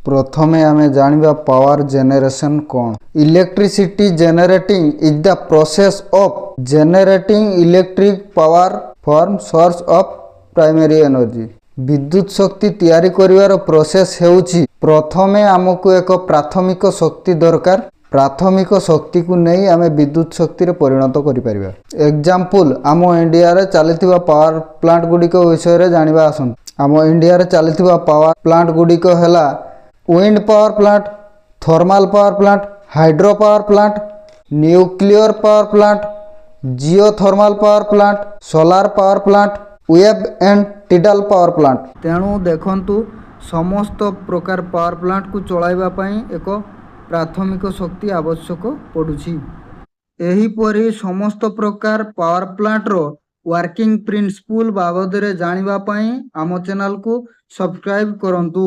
ପ୍ରଥମେ ଆମେ ଜାଣିବା ପାୱାର ଜେନେରେସନ୍ କ'ଣ। Electricity generating is the process of generating electric power from source of primary energy. ବିଦ୍ୟୁତ ଶକ୍ତି ତିଆରି କରିବାର ପ୍ରୋସେସ୍ ହେଉଛି, ପ୍ରଥମେ ଆମକୁ ଏକ ପ୍ରାଥମିକ ଶକ୍ତି ଦରକାର। ପ୍ରାଥମିକ ଶକ୍ତିକୁ ନେଇ ଆମେ ବିଦ୍ୟୁତ ଶକ୍ତିରେ ପରିଣତ କରିପାରିବା। ଏକ୍ଜାମ୍ପଲ୍, ଆମ ଇଣ୍ଡିଆରେ ଚାଲିଥିବା ପାୱାର ପ୍ଲାଣ୍ଟ ଗୁଡ଼ିକ ବିଷୟରେ ଜାଣିବା ଆସନ୍ତୁ। ଆମ ଇଣ୍ଡିଆରେ ଚାଲିଥିବା ପାୱାର ପ୍ଲାଣ୍ଟ ଗୁଡ଼ିକ ହେଲା wind power plant, thermal power plant, hydro power plant, nuclear power plant, geothermal power plant, solar power plant, wave and tidal power plant. ତେଣୁ ଦେଖନ୍ତୁ, ସମସ୍ତ ପ୍ରକାର ପାୱାର ପ୍ଲାଣ୍ଟକୁ ଚଳାଇବା ପାଇଁ ଏକ ପ୍ରାଥମିକ ଶକ୍ତି ଆବଶ୍ୟକ ପଡ଼ୁଛି। ଏହିପରି ସମସ୍ତ ପ୍ରକାର ପାୱାର ପ୍ଲାଣ୍ଟର ୱାର୍କିଂ ପ୍ରିନ୍ସିପୁଲ ବାବଦରେ ଜାଣିବା ପାଇଁ ଆମ ଚ୍ୟାନେଲକୁ ସବସ୍କ୍ରାଇବ୍ କରନ୍ତୁ।